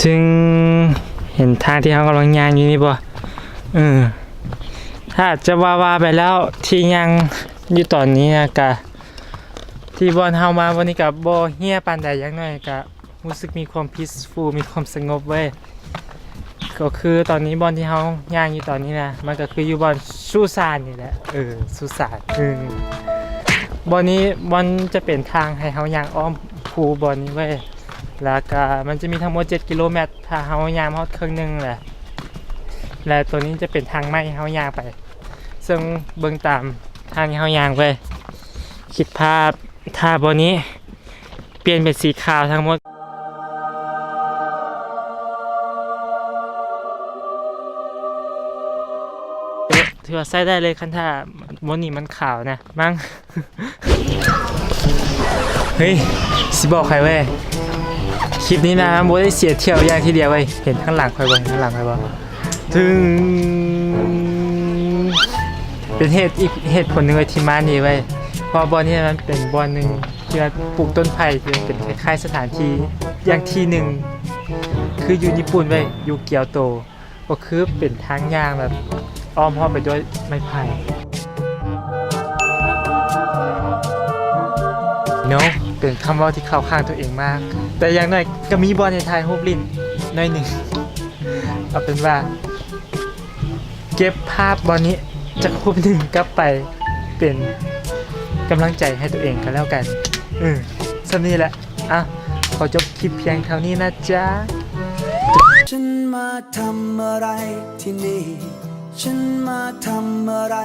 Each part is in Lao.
ເຖິງເຫັນທາງທີ່ເຮົາກຳລັງຍ່າງຢູ່ນີ້ບໍ່? ເອີ ຖ້າຈະວ່າ ວ່າໄປແລ້ວ ທີ່ຍ່າງຢູ່ຕອນນີ້ນະ ກະ ທີ່ບ່ອນເຮົາມາບ່ອນນີ້ກະບໍ່ເຮ້ຍປານໃດ, ຢ່າງໜ້ອຍກະຮູ້ສຶກມີຄວາມ peaceful ມີຄວາມສະຫງົບເວີຍ. ກໍຄືຕອນນີ້ບ່ອນທີ່ເຮົາຍ່າງຢູ່ຕອນນີ້ນະ ມັນກໍຄືຢູ່ບ່ອນສຸສານນີ້ແຫຼະ. ເອີ ສຸສານ ເອີ ບ່ອນນີ້ ບ່ອນຈະເປັນທາງໃຫ້ເຮົາຍ່າງອ້ອມພູບ່ອນນີ້ເວີຍ. ແລ້ວກະມັນຈະມີທັງໝົດເຈັດກິໂລແມັດ ຖ້າເຮົາຍ່າງມາຮອດເຄິ່ງໜຶ່ງແຫຼະ. ແລະ ໂຕນີ້ຈະເປັນທາງໃໝ່ເຮົາຍ່າງໄປ, ເຊິ່ງເບິ່ງຕາມທາງທີ່ເຮົາຍ່າງເວີຍ. ຄິດພາບ ຖ້າບ່ອນນີ້ປ່ຽນເປັນສີຂາວທັງໝົດ ຖືວ່າໃຊ້ໄດ້ເລີຍ ຄັນຖ້າບ່ອນນີ້ມັນຂາວນະ ມັງ. ເຮີ້ຍ ຊິບອກໃຫ້ເວີຍ ຄລິບນີ້ນະ ບໍ່ໄດ້ເສຍທ່ຽວຢ່າງທີດຽວເວີຍ. ເຫັນທາງຫຼັງຂ້ອຍບໍ່? ເຫັນທາງຫຼັງຂ້ອຍບໍ່? ເຖິງ ເປັນເຫດ ອີກເຫດຜົນໜຶ່ງເວີຍ ທີ່ມານີ້ເວີຍ ເພາະວ່າບ່ອນນີ້ມັນເປັນບ່ອນໜຶ່ງທີ່ວ່າປູກຕົ້ນໄຜ່ ທີ່ເປັນຄ້າຍໆສະຖານທີ່ຢ່າງທີ່ໜຶ່ງ ຄືຢູ່ຍີ່ປຸ່ນເວີຍ ຢູ່ກຽວໂຕ. ກໍຄືເປັນທາງຍ່າງແບບອ້ອມຮອບໄປດ້ວຍໄມ້ໄຜ່ເນາະ. ເປັນຄຳເວົ້າທີ່ເຂົ້າຂ້າງຕົວເອງມາກ, ແຕ່ຢ່າງໜ້ອຍກໍມີບ່ອນໃຫ້ຖ່າຍຮູບຫຼິ້ນໜ້ອຍໜຶ່ງ. ເອົາເປັນວ່າເກັບພາບບ່ອນນີ້ຈັກຮູບໜຶ່ງກັບໄປເປັນກຳລັງໃຈໃຫ້ຕົວເອງກໍແລ້ວກັນ. ເອີ ສ່ຳນີ້ແຫຼະ. ອ່ະ ຂໍຈົບຄລິບພຽງເທົ່ານີ້ນະຈ໊ະ. ฉันมาทำอะไรที่นี่ ฉันมาทำอะไร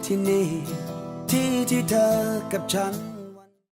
ที่นี่ ที่ที่เธอกับฉัน